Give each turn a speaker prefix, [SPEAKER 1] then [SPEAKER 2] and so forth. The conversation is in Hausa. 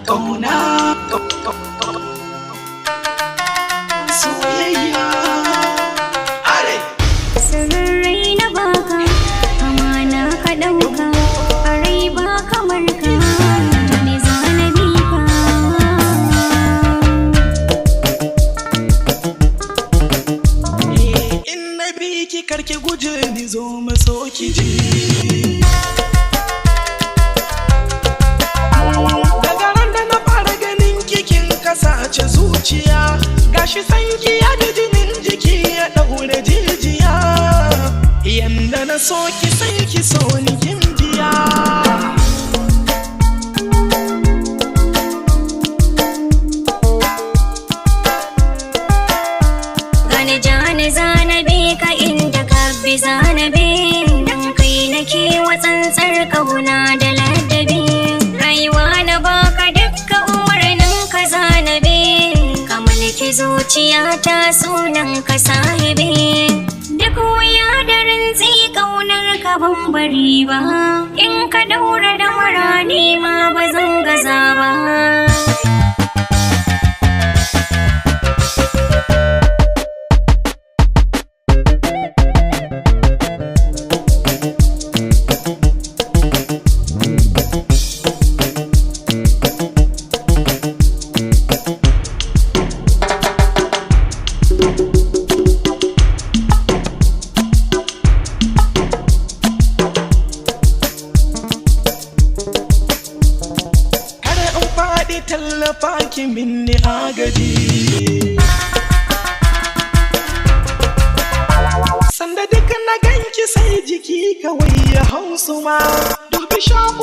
[SPEAKER 1] Kauna, soyayya, are.
[SPEAKER 2] Sirrai na baka, amana ka ɗauka, a rai ba kamar ka, da me zana bi ka.
[SPEAKER 1] In na bi ki, karki guje ni, zo maso ki ji. Daga ran da na fara ganin kikin kasace zuciya, gashi sanki ya bi jinin jiki ya ɗaure jijiya. Yanda na so ki, sai ki so ni, kin biya.
[SPEAKER 2] Gani jani zana bi ka, inda ka bi zana bi, dan kai nake wa tsantsar kauna da ladabi. Rayuwa na baka, dukka umarnin ka zana bi, ka mulki zuciyata, sunan ka sahibi. Duk wuya da rantsi, kaunar ka ban bari ba, in ka daura damara ni ma ba zan gaza ba.
[SPEAKER 1] Kada in faɗi, tallafa ki minni agaji. Sanda duk na ganki, sai jiki kawai ya hausu ma. Dubi shafa